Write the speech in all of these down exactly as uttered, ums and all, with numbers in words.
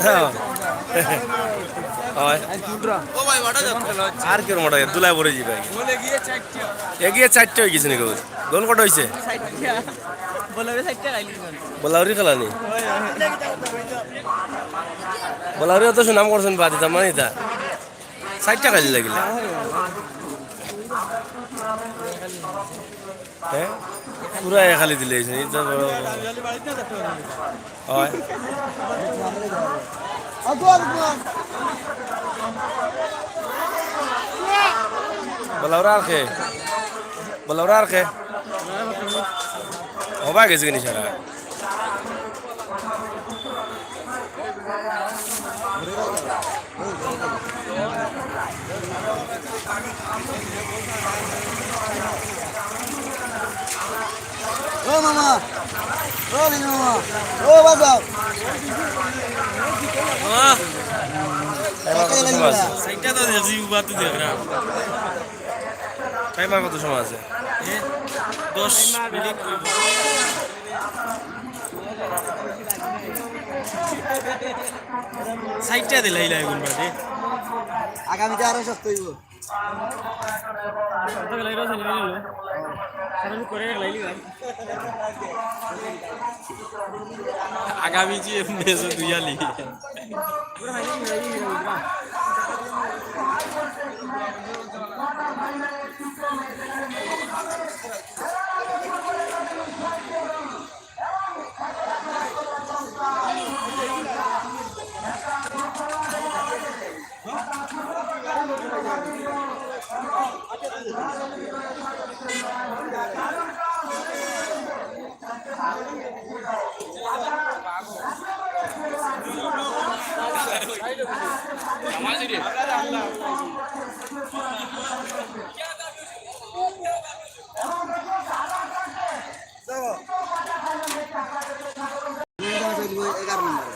হ্যাঁ। হয়। আর কেউ মোটা দুলায় পড়ে যাবে। এগিয়ে চারটে হয়ে গেছে নাকি? গোল কটা হয়েছে? বলাউরি খেলা নি? বলাউরি অত সুনাম করছেন বাদে, তার মানে এটা। ষাট টাকা দিলে লাগিলে। হ্যাঁ? পুরা এক খালি দিলে হইছে, এটা বড়। হয়। বলাউরা আর কে? বলাউরা আর কে? হবা গেছে কিনি সারা? ও মামা, ও লিঙ্গু মামা, ও বাজাও। মামা। টাইমার কত সময় আছে? সাইডটা তো দেখছি, উবা তো দেখ না। টাইমার কত সময় আছে? এ, দশ মিনিট। সাইডটা দিলাই লাগুন বাদে। আগামীতে আরো শক্ত হইব। আগামী যে ম্যাচ দুইয়ালি। এগারো নম্বরে।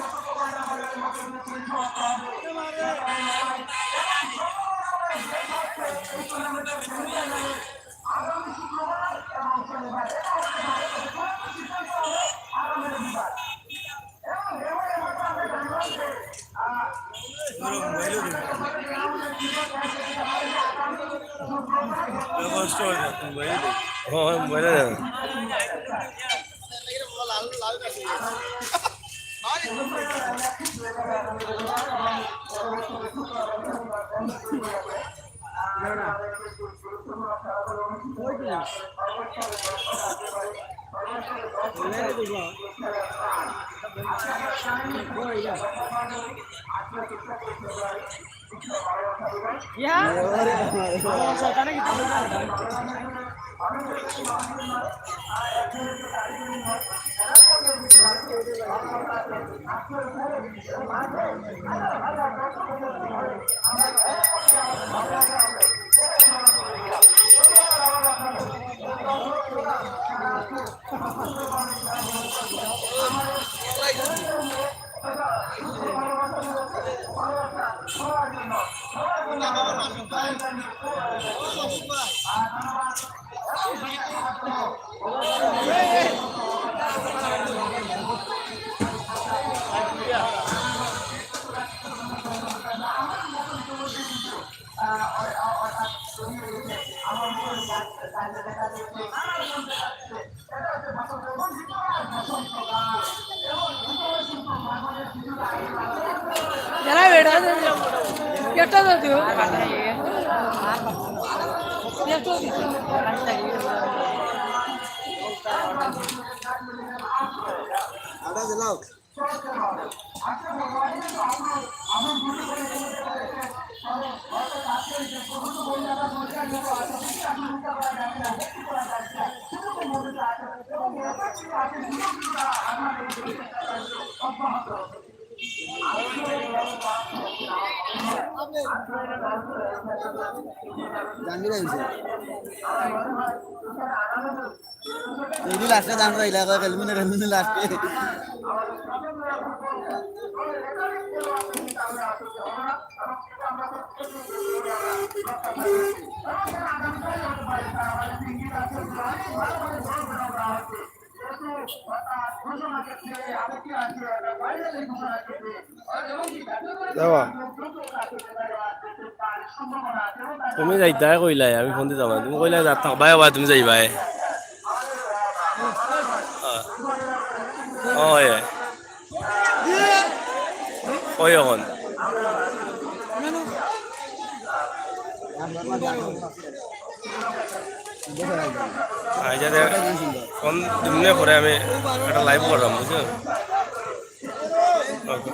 জাহাঙ্গীর আইছে। যদি লাস্টে জান পাইলা, কয় খেলবি না, খেলবি না লাস্টে। যাবা? তুমি যাইতায় কইলায়, আমি ফোন দিতাম না। তুমি কইলায়, "যা, থাক, বাই, বাই, তুমি যাইবায়।" হ্যাঁ। ওই, ওই। ওই অখন। আচ্ছা, দে, ফোন দিমুনে পরে আমি একটা live করলাম, বুঝছো? Okay।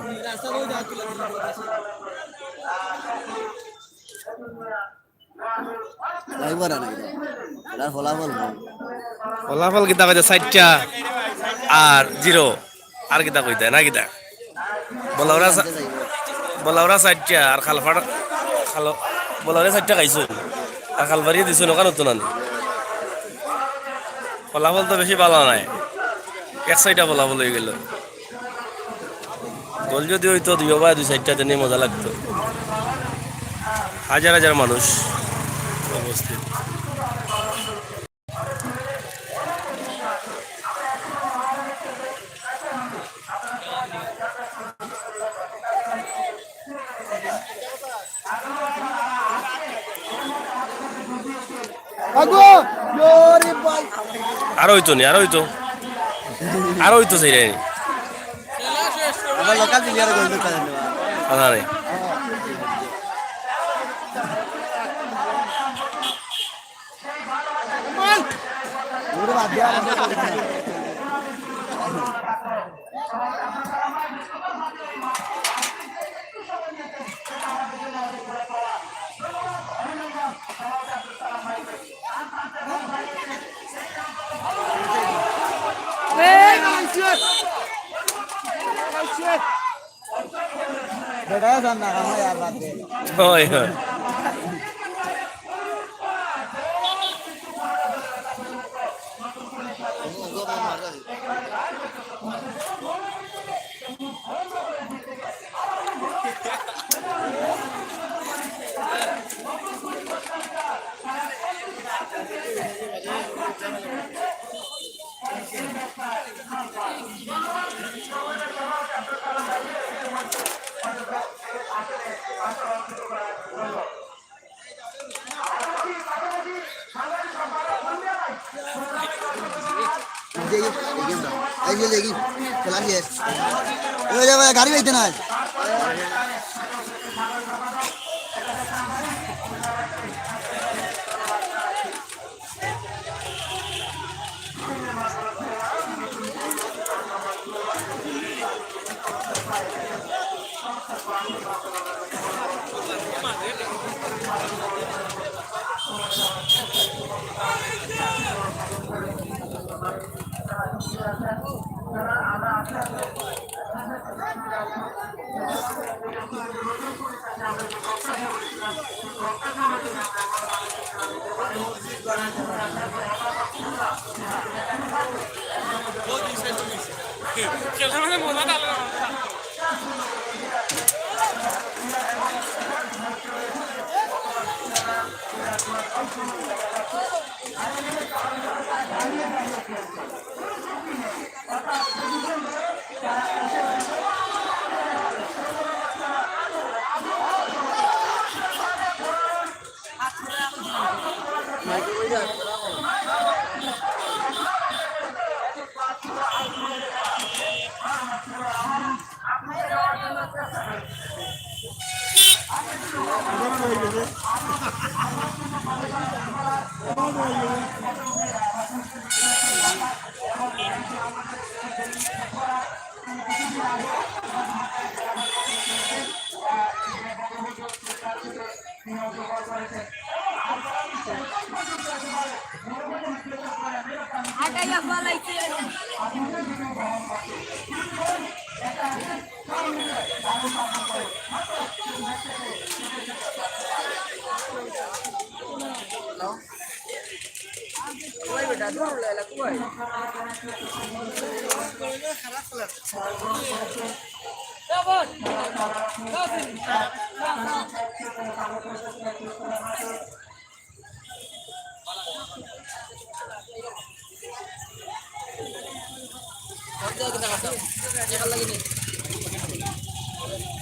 Live করা নাই। খেলার ফলাফল বল। ফলাফল কিতা কইতে, চাইরটা আর জিরো। আর কিতা কইতে, না কিতা? বলাউরা চা-, বলাউরা চাইরটা আর খালফার, খাল-, বলাউরা চাইরটা খাইছইন। আর খালফারিয়ে দিছইন, ওখান তো নানি। ফলাফল তো বেশি ভালা নায়। এক সাইডা ফলাফল অইগেলো। গোল যদি অইতো, দুইও বায় দুই সাইডটা, তেনে মজা লাগতো। হাজার হাজার মানুষ উপস্থিত। আগো, ইয়ো রে ভাই। আরো অইতো নি, আরো অইতো। আরো অইতো চাইরায় নি। আমার local player গোল দিতে পারে না। আরে। বেটায় জান না, আমার আর বাদ দে। হয়, হয়। এই যে, এই যে, এই যে, এই যে, খেলা শেষ। এই যে ভাই, গাড়ি পাইতে নাই।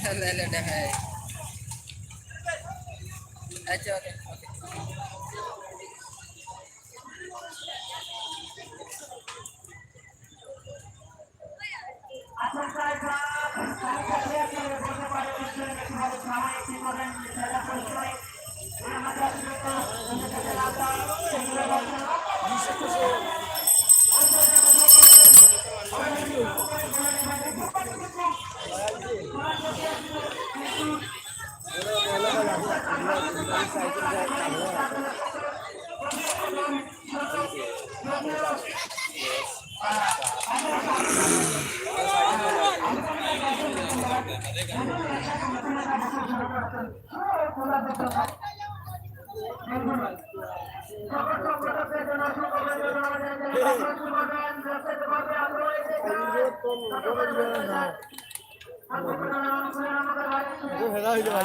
لا، لا، لا، هاي. আচ্ছা, ওকে, ওকে।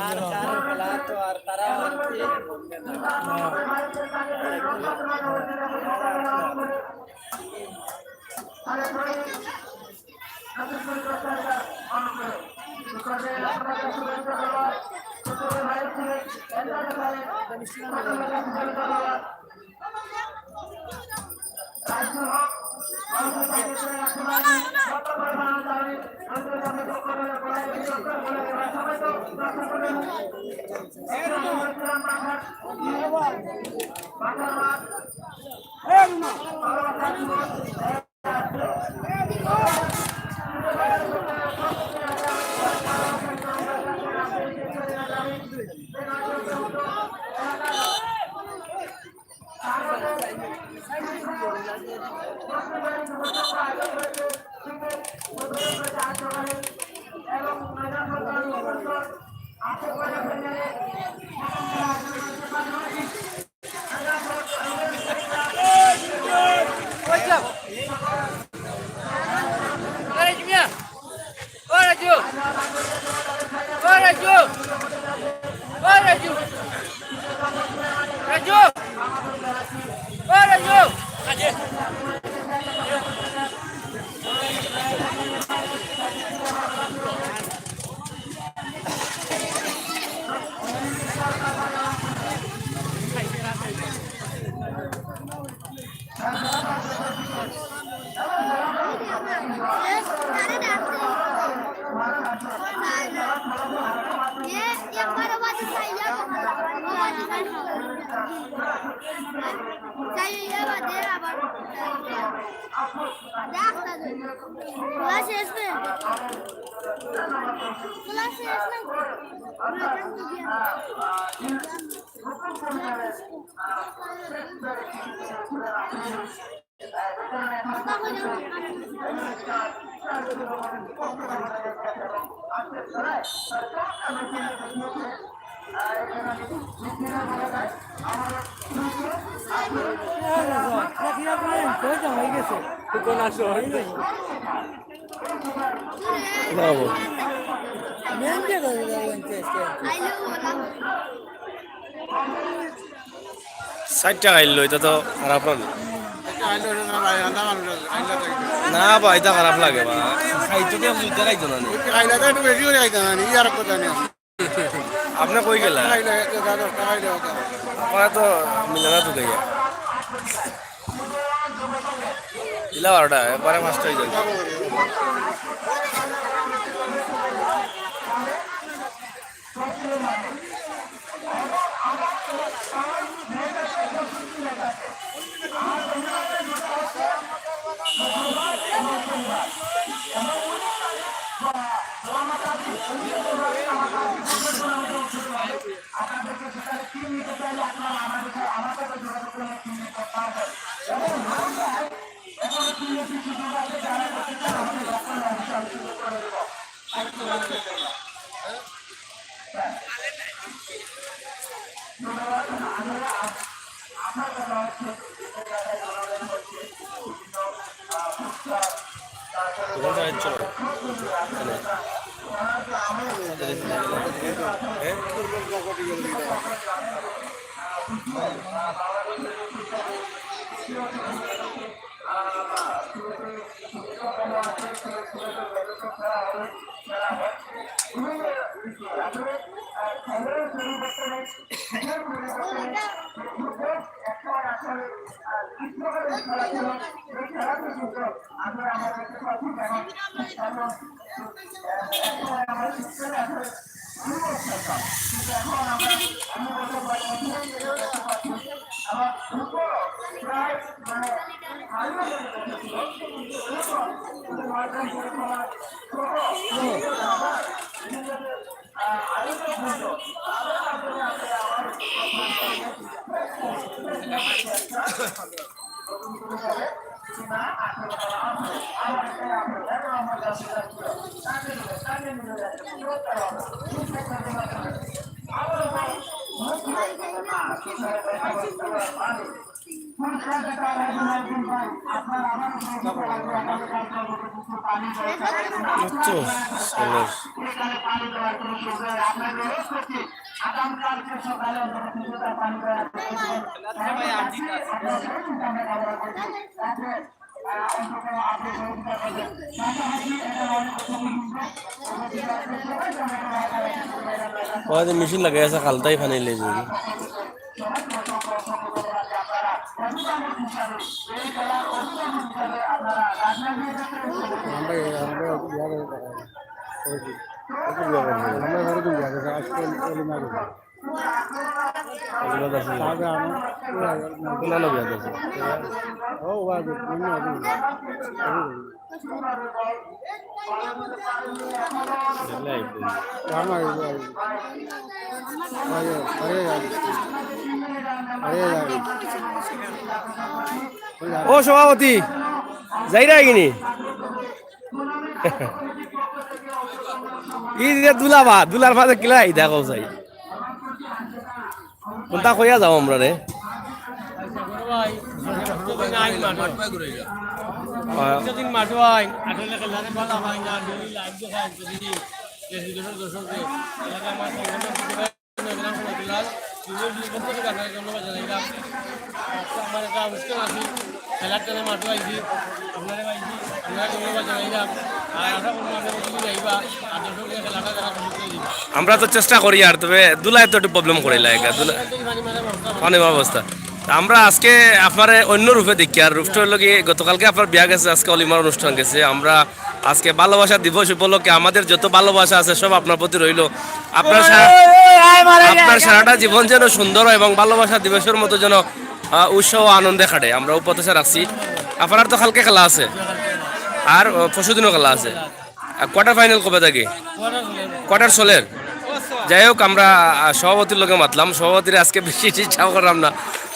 আর কার খেলা তো আর তারা আর কি। ষাইট টেকা আইলো, ইটা তো খারাপ না। না বা, ইটা খারাপ লাগে বা। খাইতো কে বুঝতে খাইতো না নি। আপনে কই গেলা? আপনারা তো মিলানা তো দেখে। দিলা বারোটা, একবারে পাঁচটা অই যায়। বুঝছো? চলো। ওই যে মেশিন লাগাই আছে, খালতাই পানি লই যাইবো। আমরা, আমরা ইয়ার, আমরা ঘরে দিয়ে যাবে, আজকে অলিমা দেবে। অলিমা দেবে। তারপরে আমার, ও, ও, ও, ও, ও, ও সভাপতি, যাইরা কিনি? ই যে দুলাবা, দুলার মাঝে কিলা, এই দেখো যাই। কোনটা কইয়া যাও আমরা রে? আমরা তো চেষ্টা করি, আর তবে দুলায় তো একটু প্রবলেম করে লাগে, দুলা-, পানির অবস্থা। তা আমরা আজকে আপনারে অন্য রূপে দেখি, আর রূপটা হইলো কি, গতকালকে আপনার বিয়া গেছে, আজকে অলিমার অনুষ্ঠান গেছে। আমরা আজকে ভালোবাসা দিবস উপলক্ষে আমাদের যত ভালোবাসা আছে সব আপনার প্রতি রইলো। আপনার সারা-, আপনার সারাটা জীবন যেন সুন্দর হয় এবং ভালোবাসা দিবসের মতো যেন, আহ, উৎসব ও আনন্দে কাটে। আমরা ও প্রত্যাশা রাখছি। আপনার তো কালকে খেলা আছে, আর, আহ, পরশুদিনও খেলা আছে। আর কোয়ার্টার ফাইনাল কবে থাকে? কোয়ার্টার চলের। যাই হোক, আমরা, আহ, সভাপতির লগে মাতলাম। সভাপতির আজকে বেশি ইচ্ছা করলাম না।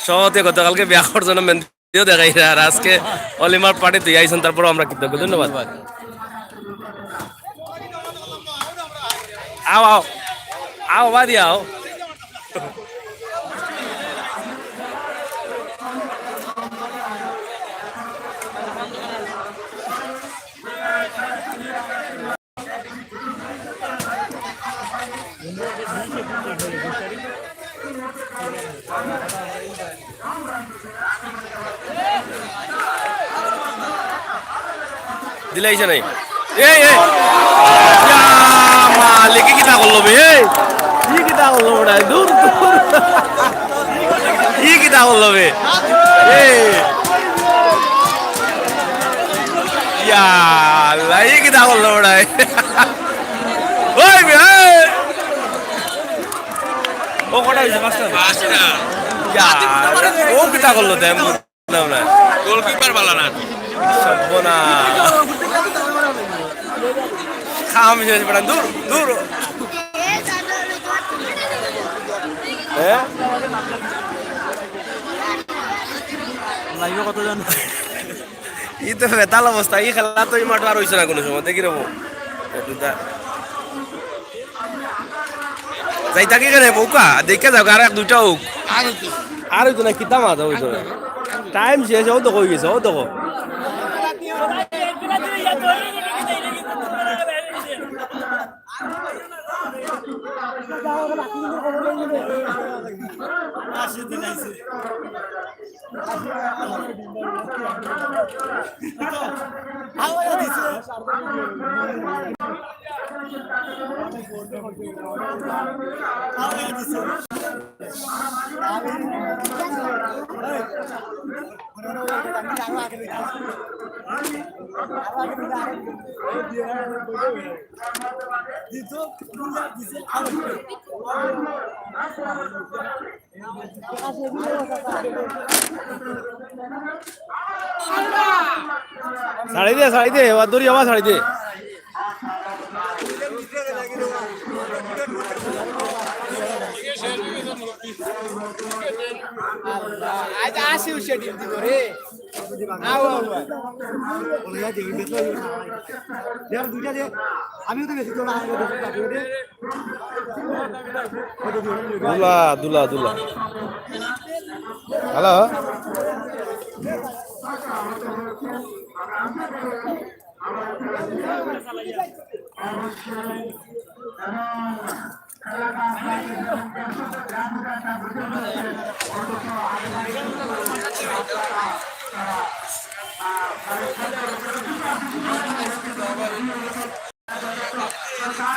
সভাপতি গতকালকে বিয়া করার জন্য মেহেন্দিও দেখাইরা, আর আজকে অলিমার পার্টি তুই আইছেন, তারপরেও আমরা কৃতজ্ঞ। ধন্যবাদ। আও, আও। আও, বাদি আও। দিলাইছে নাই? এই, এই। ইয়া, মালিক, ই কিতা করলো বে? এই, ই কিতা করলো বে? দূর, দূর। ই কিতা করলো বে? এই। ইয়া আল্লাহ, ই কিতা করলো বে? ওই বে, এই। ও কটা হইছে? পাঁচটা? পাঁচটা। ইয়া, ও কিতা করলো তে? না, না। গোলকিপার ভালা না। সর্বনাশ। কাম শেষ বেটা, দূর, দূর। হ্যাঁ? লাইভে কতজন? ই তো বেতাল অবস্থা, ই খেলা তো ই মাঠো আর হইছে না কোনো সময়, দেখি রবো। যাইতা কি কেনে, বউকা? দেখে যাও, আর এক দুইটা হোক। আর হইতো না, কিতা মাথা হইতো না। টাইম শেষ, ও দেখো হয়ে গেছে, ও দেখো। ছাড়ি দে, ছাড়ি দে, এবার দৌড়ি আবার ছাড়ি দে। আজ আসি উসে ডিম দিব রে। আও, আও, আও। আমিও তো বেশি তো না, দুলা, দুলা, দুলা। হ্যালো।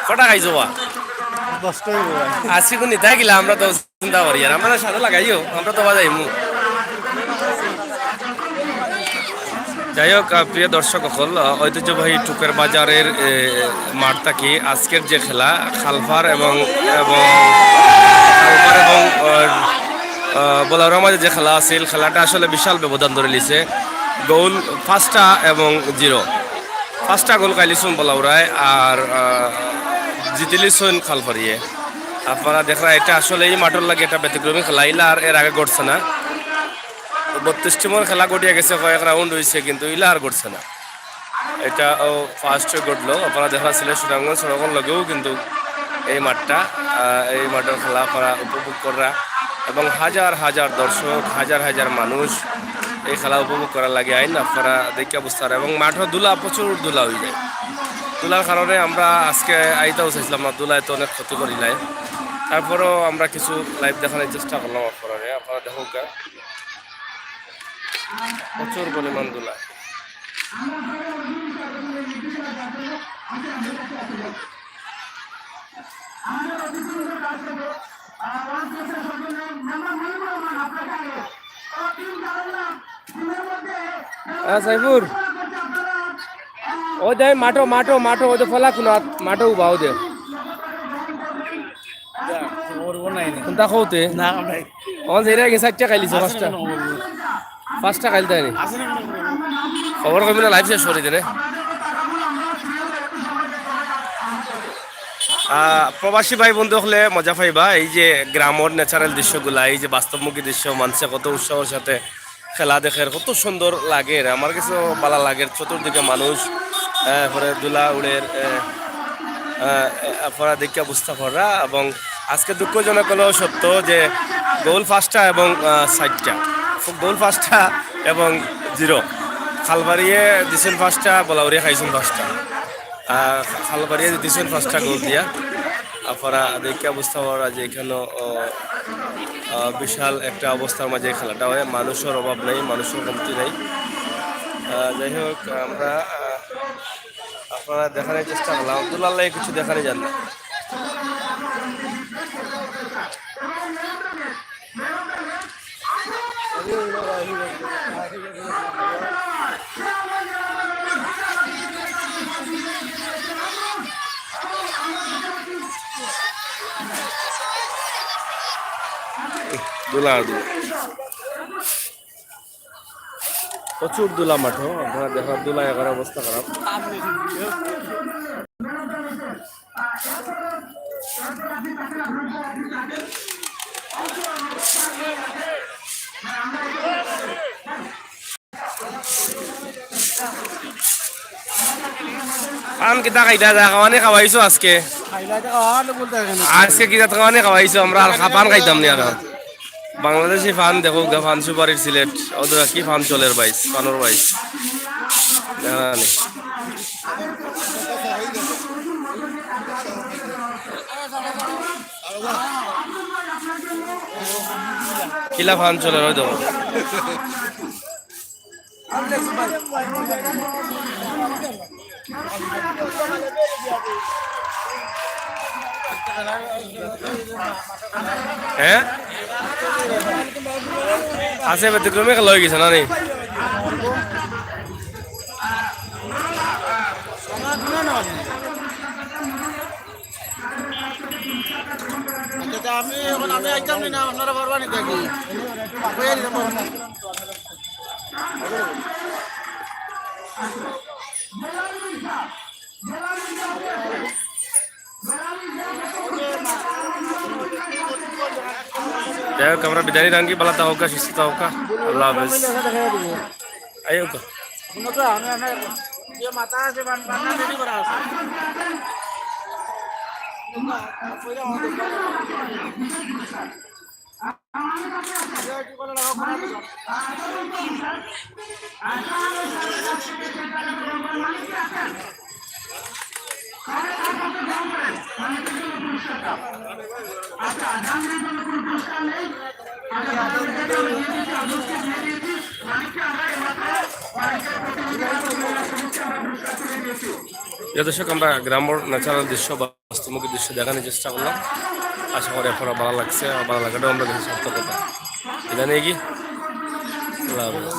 কটা খাইছো বা? দশটাই। আজকে কোন নিতাই গিলা, আমরা তো চিন্তা করি, আর আমরা সাথে লাগাইও, আমরা তো বাজাইমু। যাই হোক, আহ, প্রিয় দর্শক অকল, আহ, ঐতিহ্যবাহী টুকের বাজারের, এ, মাঠ থাকি আজকের যে খেলা, খালপার এবং, এবং খালপার এবং, আহ, আহ, বলাউরার মাঝে যে খেলা আছিল, খেলাটা আসলে বিশাল ব্যবধান ধরে নিছে, গোল পাঁচটা এবং জিরো। পাঁচটা গোল খাইলিছইন বলাউরায়, আর, আহ, জিতিলিছইন খালপারিয়ে। আপনারা দেখরা, এটা আসলে এই মাঠর লাগি একটা ব্যতিক্রমী খেলা, ইলা আর এর আগে ঘটছে না। বত্রিশ টিমর খেলা ঘটিয়া গেছে, কয়েক রাউন্ড হইছে, কিন্তু ইলা আর ঘটছে না। এটা, ও, ফার্স্ট ঘটলো। আপনারা দেখরা সিলেট সুনামগঞ্জ সড়কর লগেও কিন্তু এই মাঠটা, আহ, এই মাঠর খেলা আপনারা উপভোগ কররা এবং হাজার হাজার দর্শক, হাজার হাজার মানুষ এই খেলা উপভোগ করার লাগি আইন। আপনারা দেখিয়া বুঝতারা। এবং মাঠও ধুলা, প্রচুর ধুলা হয়ে যায়। ধুলার কারণে আমরা আজকে আইতাও চাইছিলাম না, ধুলায় তো অনেক ক্ষতি করিলায়। তারপরেও আমরা কিছু লাইভ দেখানোর চেষ্টা করলাম আপনারা, আপনারা দেখুক গা। প্রচুর পরিমাণ ধুলা। হ্যাঁ, সাইফুর। ও দে, মাঠো, মাঠো, মাঠো, ও দে, ফলা কুনাত, মাঠো উবা, ও দে। ওর, ওর নাই, নাই। কোনটা কওতে? না, নাই। অন যেরা গেছে, চারটা খাইলিছে, পাঁচটা। পাঁচটা খাইল তাই নি? খবর কইবি না, লাইভ শেষ করি দে রে। আহ, প্রবাসী ভাই বন্ধু হকলে মজা পাইবা, এই যে গ্রামর ন্যাচারাল দৃশ্যগুলা, এই যে বাস্তবমুখী দৃশ্য, মানষে কত উৎসাহর সাথে খেলা দেখের, কত সুন্দর লাগের। আমার কাছেও ভালা লাগের, চতুর্দিকে মানুষ, আহ, এরপরে ধুলা উড়ের, আহ, আহ, আপনারা দেখিয়া বুঝতা পাররা। এবং আজকে দুঃখজনক হলেও সত্য যে গোল পাঁচটা এবং, আহ, চারটা, গোল পাঁচটা এবং জিরো। খালপারিয়ে দিছইন পাঁচটা, বলাউরিয়ে খাইছইন পাঁচটা। আহ, খালপারিয়ে দিছইন পাঁচটা গোল দিয়া। আপনারা দেখিয়া বুঝতা পাররা যে এখানো, ও, আহ, বিশাল একটা অবস্থার মাঝে খেলাটা হয়। মানুষর অভাব নাই, মানুষর কমতি নাই। আহ, যাই হোক, আমরা, আহ, আপনারা দেখানোর চেষ্টা করলাম, ধুলার লাগি কিছু দেখানি যার না। ধুলা, ধুলা। প্রচুর ধুলা মাঠো, আপনারা দেখরা, ধুলা একেবারে অবস্থা খারাপ। পান কিতা খাইতা যা, খাওয়ানি খাওয়াইছো আজকে? আজকে কিতা খাওয়ানি খাওয়াইছো? আমরা আর খা-, পান খাইতাম নি আর। বাংলাদেশি পান দেখো, গা পান সুপারির সিলেট। ওদের কি পান চলের বাইস, পানর বাইস। দেখা নি। কিলা পান চলের ওই দেখো। হ্যাঁ, আছে, ব্যতিক্রমী খেলা অই গেছে না নি? আচ্ছা, তা আমি এখন, আমি আইতাম না, আপনারা পারবা নি দেখি। যাই হোক, আমরা বিদায় নিলাম কি, ভালা থাকউক্কা, সুস্থ থাকউক্কা, আল্লাহ হাফেজ। আইউক্কা। প্রিয় দর্শক, আমরা গ্রাম্য ন্যাচারাল দৃশ্য, বাস্তবমুখী দৃশ্য দেখানোর চেষ্টা করলাম। আশা করি আপনারা ভালা লাগছে, আর ভালা লাগাটাও আমরা কাছে সার্থকতা। বিদায় নিয়ে কি, আল্লাহ হাফেজ।